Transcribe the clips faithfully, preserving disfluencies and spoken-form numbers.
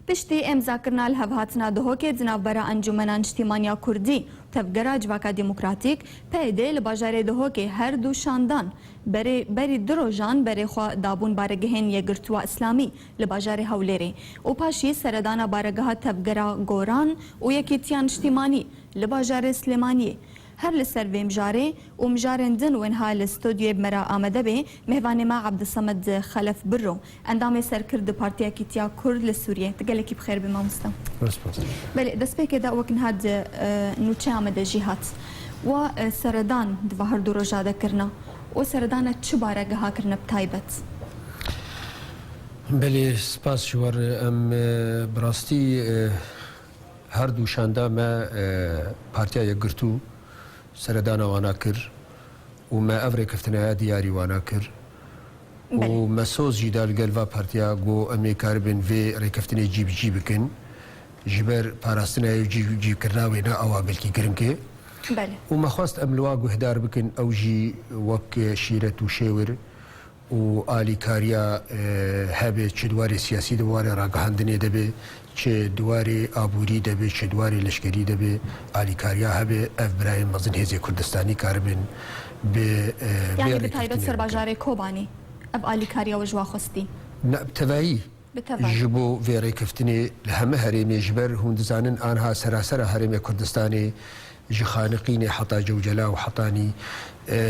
Piştî îmzakirina lihevhatina Duhokê di navbera Encûmena Niştîmaniya Kurdî û Tevgera Civaka Demokratîk, P Y D, li bajarê Duhokê her du şandan berê, berî du rojan berê xwe dabûn baregehên Yekgirtûa Îslamî li bajarê Hewlêrê û paşî seredana baregeha Tevgera Goran û Yekîtiya Niştîmanî li bajarê Silêmaniyê. Her li ser vê mijarê û mijarên din wên ha li stûdyoyê bi me re amade bê, mêvanê me Ebdulsemed Xelef Birro, endamê serkird di Partiya Yekîtiya Kurd li Sûriyê. Tu gelekî bi xêr bî mamoste. Spas. Belê, destpêkê de wek niha di, e, nûçeya me de jî hat. We, e, seredan di va her du roja de kirina. We seredana çi baregeha kirine bi taybet? Belê, spas ji we re. Em, e, bi rastî, e, her du şanda me, e, Partiya Yekgirtû seredana wana kir û me ev rêkeftinaya diyarî wana kir. Belê. Û me soz jî da li gel va partiya, got, em ê karibin vê rêkeftinê cî bi cî bikin. Ji ber parastina wê û cî, cîkirina wê ne awa belkî giring e. Belê. Û me xwest em li wa guhdar bikin, ew jî wek şîret û şêwir û alîkariya, e, hebe, çi di warê siyasî de, warê ragihandinê de be, çi di warê aborî de be, çi di warê leşkerî de be, alîkariya hebe, ev birayên mezin hêzê Kurdistanî karibin bi, e, vê Yanî bi taybet rêkeftinê ser bikin. Bajarê Kobanî ev alîkariya we ji wa xwestî? Ne, bi tevayî. Bi tevayî. Ji bo vê rêkeftinê li heme herêmê, ji ber hûn dizanin anha serasera herêmê Kurdistanê, ji Xaniqînê heta Cewcela û hetanî, e,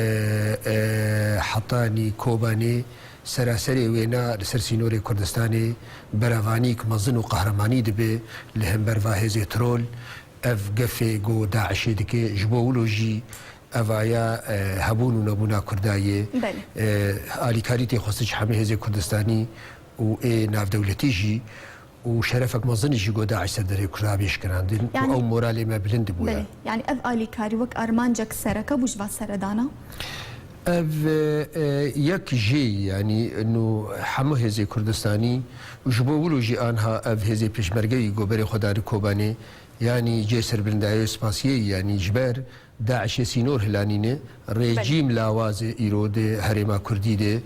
e, hetanî Kobanê, seraserê wêna li ser sînorê Kurdistanê berevanîk mezin û qehremanî dibe li hember va hêzê trol. Ev gefê ku DAIŞê dike, ji bo wilo jî evaya, e, hebûn û nebûna Kurda ye. Belê. E, alîkarî tê xwestin ji hemî hêzê Kurdistanî û ê navdewletî jî û şerefek mezin jî ku DAIŞ ser derê Kurda bê şikirandin û Yanî ew moralê me bilind bûye. Belê. Yanî ev alîkarî wek armancek sereke bû ji va seredana? Ev, e, e, yek jê, yanî nû hemû hêzê Kurdistanî û ji bo wilo jî anha ev hêzê pêşmergeyî ku berê xwe dane Kobanê, yanî cê serbilindayê û spasiyê, yanî ji ber DAIŞê sînor hilanîne, Belê. Rejîm lawaz e îro di herêma Kurdî de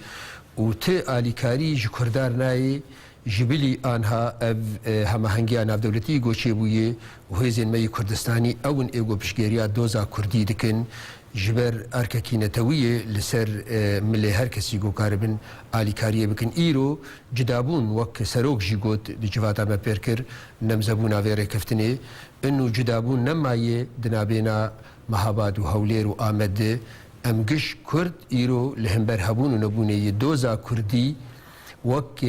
û ti alîkarî ji Kurdan nayê, ji bilî anha ev, e, hemahengiya navdewletî ku çêbûye û hêzên me yê Kurdistanî ew in ê ku piştgêriya doza Kurdî dikin, ji ber erkekî netewî ye li ser, e, milê her kesî ku karibin alîkariyê bikin. Îro cudabûn, wek serok jî got, di civata me pêr kir, nemzebûna vê rêkeftinê, ino cudabûn nemaye di nabêna Mehabad û Hewlêr û Amed de. Em giş Kurd îro li hember hebûn û nebûnê yê doza Kurdî wek, e,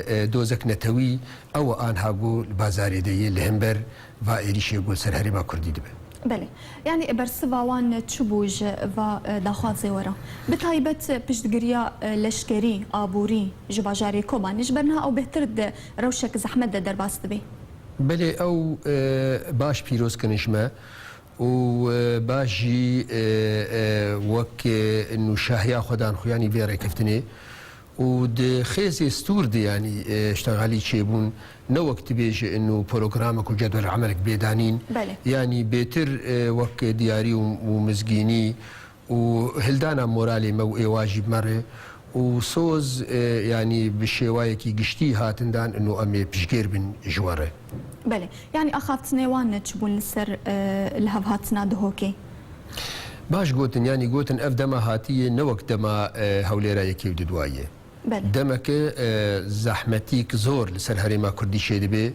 e, dozek netewî, ew anha ku li bazarê de ye, li hember va êrîşê ku li ser herêma Kurdî dibe. Belê. Yanî bersiva wan çi bû ji va, e, daxwazê we re? Bi taybet piştgiriya, e, leşkerî, aborî ji bajarê Kobanê, ji ber niha ew bêhtir di rewşek zehmet de derbas dibe. Belê, ew, e, baş pîroz kirin ji me û, e, baş jî, e, e, wek, e, nû şahiya xwe dan xwe, yanî vê rêkeftinê û di xêzê stûr de, yanî, e, ştegalî çêbûn, ne wek tu bêjî ino programek û cedwel emelek bê danîn. Belê. Yanî bêtir, e, wek diyarî û, û mizgînî û hildana moralê me û êwa jî bi me re û soz, e, yanî bi şêwayekî giştî hatin dan ino em ê piştgêr bin ji we re. Belê. Yanî axaftinê wan çi bûn li ser, e, lihevhatina Duhokê? Baş gotin, yanî gotin ev dema hatiye ne wek dema, e, Hewlêra yekê û di duwaye. Belê. Demeke, e, zehmetîk zor li ser herêma Kurdî çêdibe.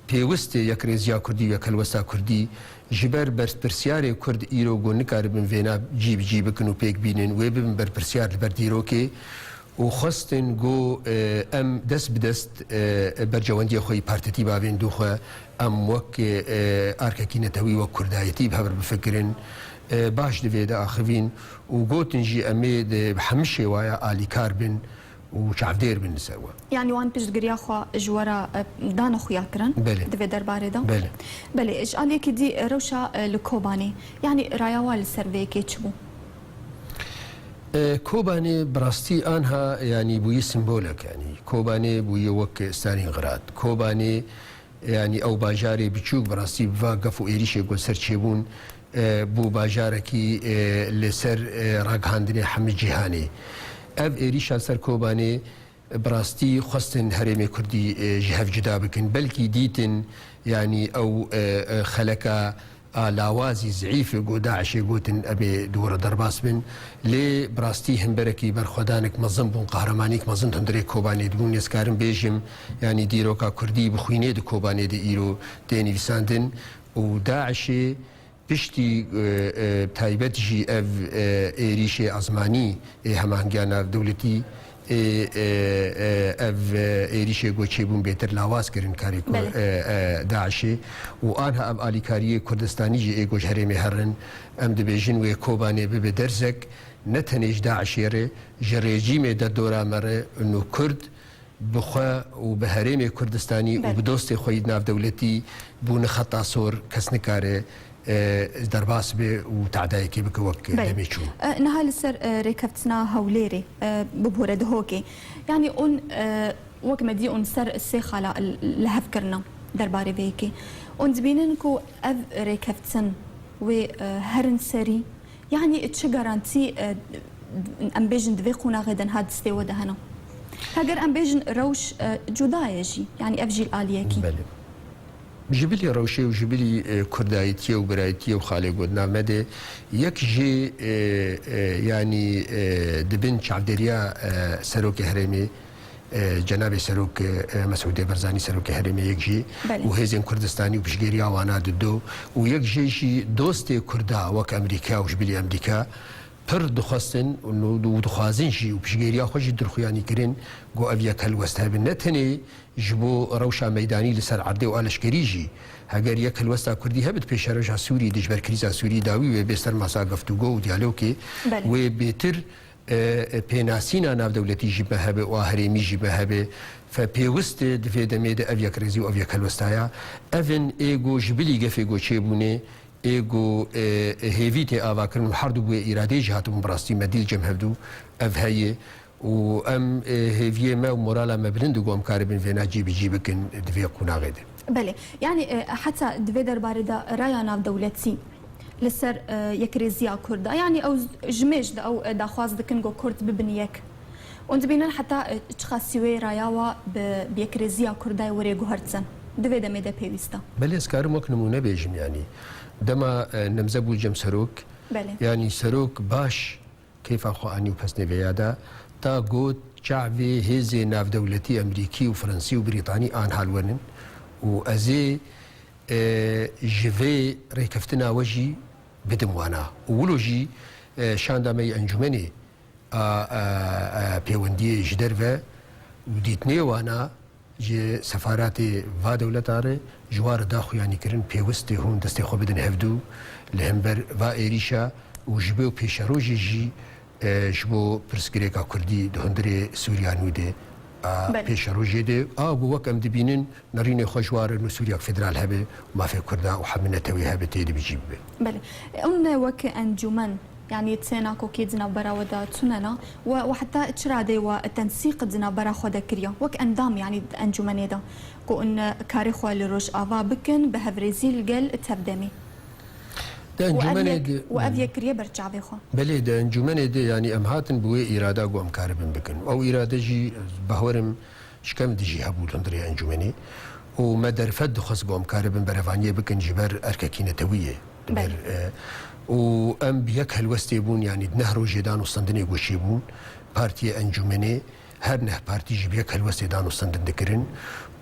Pêwist e yekrêziya Kurdî û yekhelwesta Kurdî ji ber berpirsiyarê Kurd îro ku nikaribin vêna cî bi cî bikin û pêk bînin, wê bibin berpirsiyar li ber dîrokê û xwestin ku, e, em dest bi dest, e, bercewendiyê xwe yî partetî bavên dû xwe, em wek, e, arkekî netewî, wek kurdayetî bi hev re bifikirin, e, baş di vê de axivîn û gotin jî em ê di hemî şêwaya alîkar bin û çavdêr bin li ser we. Yanî wan piştgiriya xwe ji we re, e, dane xuya kirin Belê. Di vê derbarê de? Belê. Belê, ji aliyekî dî, e, rewşa, e, li Kobanê, yanî raya we li ser vê yekê çi bû? E, Kobanê bi rastî anha, yanî bûyî simbolek, yanî Kobanê bûyî wek Stalîngrad. Kobanê, yanî ew bajarê biçûk bi rastî bi va gef û êrîşê ku li ser çêbûn, e, bû bajarekî, e, li ser, e, ragihandinê hemî cîhanê. Ev êrîşa ser Kobanê Bi rastî xwestin herêmê Kurdî, e, ji hev cuda bikin. Belkî dîtin, yanî ew, e, e, xeleka a lawazî, zeîf, ku DAIŞê gotin, em ê di wir re derbas bin. Lê bi rastî hemberekî berxwedanek mezin bûn, qehremanîk mezin di hundirê Kobanê de bûn. Ez karim bêjim, yanî dîroka Kurdî bi xwînê di Kobanê de îro tê nivîsandin û DAIŞê piştî, e, e, taybet jî ev, e, êrîşê ezmanî ê Hemahengiya Navdewletî ê, e, e, ev, e, êrîşê ku çêbûn bêtir lawaz kirin karê ku, Belê. e, e, DAIŞê û anha ev alîkariyê Kurdistanî jî ê ku ji herêmê herin, em dibêjin wê Kobanê bibe dersek, ne tenê ji DAIŞê re, ji rejîmê derdora me re û Kurd bi xwe û bi herêmê Kurdistanî û Belê. bi dostê xwe yî navdewletî bûne xeta sor, kes nikare, e, derbas be û tadayekê bike wek Belê. demê çûn. E, niha li ser, e, rêkeftina Hewlêrê, e, bibore Dihokê. Yanî hûn, e, wek me dî hûn ser sê xala l-, li hev kirine derbarê vê yekê. Hûn dibînin ku ev rêkeftin wê, e, herin serî, yanî çi garantî, e, em bêjin di vê qonaxê de niha distê we de hene? Heger em bêjin rewş, e, cuda ye jî, yanî ev jî li aliyekî. Belê. Ji bilî rewşê û ji bilî, e, kurdayîtiyê û birayîtiyê û xalê gotina me de yek jê, e, e, yanî, e, di bin çavdêriya, e, serokê herêmê, e, cenabê serok, e, Mesûdê Barzanî serokê herêmê yek jî Belê. û hêzên Kurdistanî û piştgêriya wana dido û yek jê jî dostê Kurda wek Amerîka û ji bilî Amerîka pir dixwestin û, û dixwazin jî û piştgêriya xwe jî dirxuyanî kirin ku ev yek helwest hebe. Ne tenê ji bo rewşa meydanî li ser erdê û a leşkerî jî, heger yek helwesta Kurdî hebe di pêşeroja Sûrî de ji ber krîza Sûrî dawî wê bê ser masa geftûgo û diyalogê, Belê. wê bêtir, e, e, pênasîna navdewletî jî me hebe û a herêmî jî me hebe. Fe pêwist e di vê demê de ev yekrêzî û ev yek helwestaya. Ev in ê ku ji bilî gefê ku çêbûne, ê ku, e, e, hêvî tê avakirin û her du bi wê îradeyê jî hatibûn bi rastî me dîl cem hevdû ev heye. Û em, e, hêviyê me û morala me bilind e ku em karibin vêna cî bi cî bikin di vê qonaxê de. Belê. Yanî, e, heta di vê derbarê de raya navdewletî li ser, e, yekrêziya Kurda, yanî ew ji mêj de ew, e, daxwaz dikin ku Kurd bibin yek. Hûn dibînin heta, e, çiqasî wê raya wa bi, bi yekrêziya Kurda yê were guhertin. Di vê demê de pêwîst e. Belê, ez karim wek nimûne bêjim, yanî dema, e, nemze bû cem serok, Belê. yanî serok baş keyfa xwe anî û pesnê vêya da, da got, çavê hêzê navdewletî Amerîkî û Fransî û Brîtanî an hal wenin û ez ê, e, ji vê rêkeftina we jî bidim wana. Û wilo jî, e, şanda me yê encûmenê a, a, a, pêwendiyê ji derve û dîtinê wana ji sefaratê va dewleta re ji wa re da xuyanîkirin, pêwist e hûn destê xwe bidin hevdû li hember va êrîşa û ji bo pêşerojê jî, e, ji bo pirsgirêka Kurdî di hundirê Sûriya nû de, a, Belê. pêşerojê de, a ku wek em dibînin nerînê xwe ji wa re nû Sûriyek federal hebe, mafê Kurda û hemî netewê hebe tê de bi cî bibe. Belê. Hûn wek encûmen, yanî têna kokê di navbera we de tune ne? We, we heta çi radeyê we tensîq di navbera xwe de kiriye? Wek endam, yanî di encûmenê de, ku hûn karê xwe li Rojava bikin, bi hevrêzî li gel tevdemê. Di Û ev encûmenê yek, de û ev yek kiriye ber çavê xwe. Belê, di encûmenê de, yanî em hatin bi wê îrada ku em karibin bikin. Ew îrade jî, bawerim, şkem dijî hebû li hundirê encûmenê û me derfet dixwest ku em karibin berevaniyê bikin ji ber erkekî netewî ye. Li ber, Belê. e, û em bi yek helwestê bûn, yanî di neh rojê dan û sendinê goşê bûn, partiyê encûmenê, her neh partî jî bi yek helwestê dan û sendin dikirin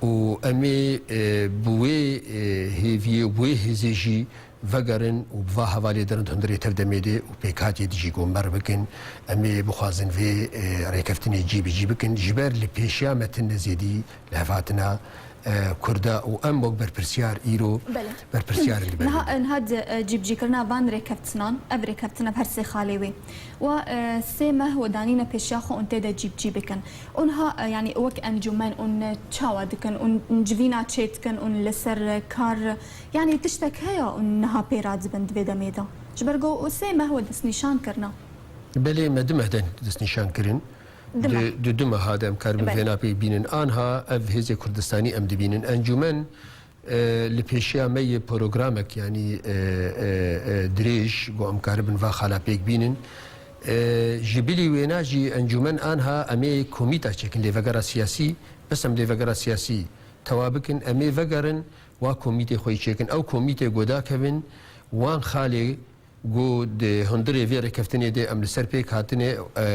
û em ê, e, bi wê, e, hêviyê, wê hêzê jî vegerin û bi va hevalê derin di hundirê tevdemê de û pêkhatiyê dijî ku em ber bikin, em ê bixwazin vê, e, rêkeftinê cî bi cî bikin. Ji ber li pêşiya me tune zêdî li hev hatina, e, Kurda û em wek berpirsiyar îro Belê. berpirsiyar in li ber Niha, bikin. niha di, e, cîbicîkirina van rêkeftinan, ev rêkeftin ev her sê xalê wê. Wa, e, sê meh we danîne pêşiya xwe û tê de cîbicî bikin. Û niha, e, yanî wek encûmen û çawa dikin û civîna çê dikin û li ser kar, yanî tiştek heye û niha pê radibin di vê demê de? Ji ber ku sê meh we destnîşan kirine. Belê, me du meh de destnîşan kirin. Du meh. Di, di du meha de em karibin Belê. vêna pê bînin. Anha ev hêzê Kurdistanî em dibînin. Encûmen, e, li pêşiya me yê programek, yanî, e, e, e, dirêj, ku em karibin va xala pêk bînin. E, ji bilî wêna jî encûmen anha em ê komîta çêkin, lêvegera siyasî, bes em lêvegera siyasî tewa bikin, em ê vegerin wa komîtê xwe yî çêkin. Ew komîtê ku dakevin, wan xalê ku di hundirê vê rêkeftinê de em li ser pêk hatine, e,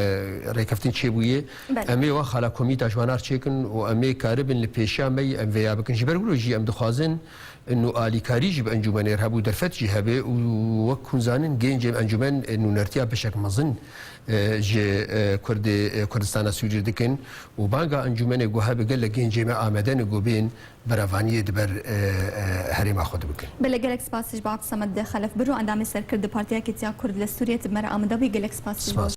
rêkeftin çêbûye, Belê. em ê wa xala komîta ji wan ar çêkin û em ê karibin li pêşiya me yî em vêya bikin. Ji ber wilo jî em dixwazin nû alîkarî jî bi encûmenê re hebû, derfet jî hebe û wek hûn zanin gêncên encûmen nûnertiya beşek mezin, e, ji, e, Kurdê, e, Kurdistana Sûriyê dikin û banga encûmenê ku hebe gelek gêncê me amade ne ku bên berevaniyê di ber, e, e, herêma xwe de bikin. Belê, gelek spas ji bo Abdulsamed Xelef Biro, endamê serkirdê Partiya Yekîtiya Kurd li Sûriyê, tu bi me re amade bûyî, gelek spas ji bo Spas.